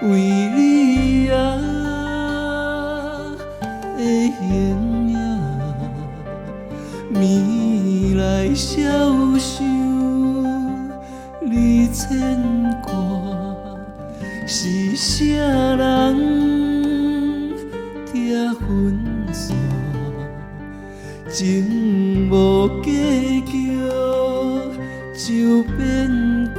為你啊的形影，暝來消受你牽掛，是啥人拆分散？情無計較就變卦。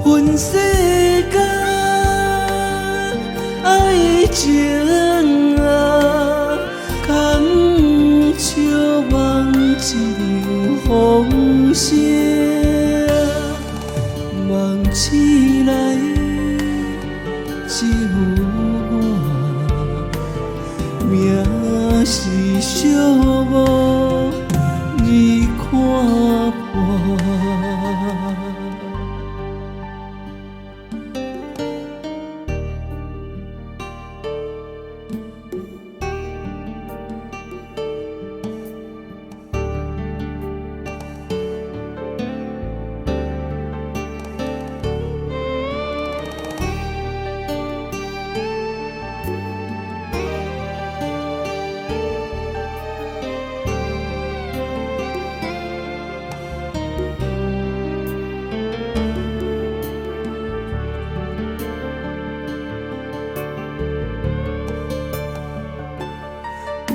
分世間愛情啊，空笑望一場風聲，夢醒來只有我，命是寂寞你看破。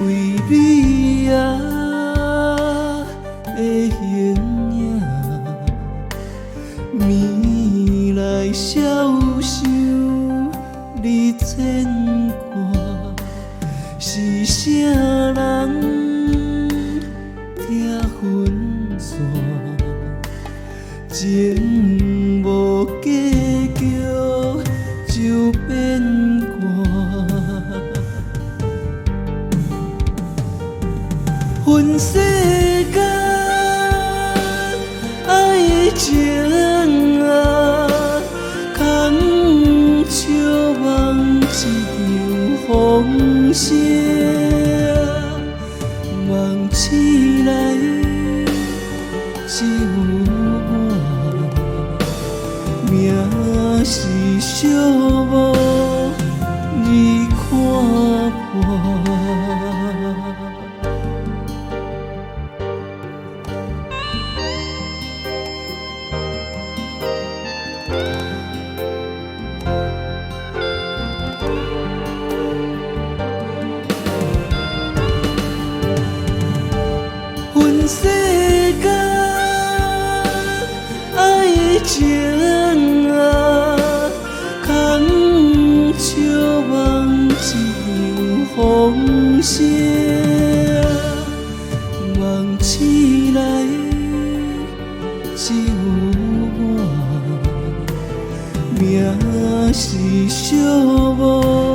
為你啊的形影，暝來消受你牽掛，是啥人拆分散？情無計較就變卦。分世間愛情啊，空笑望一場風聲，夢醒來只有我，命是寂寞你看破。分世間愛情啊，空笑望一場風聲，夢醒來只有我，命是寂寞。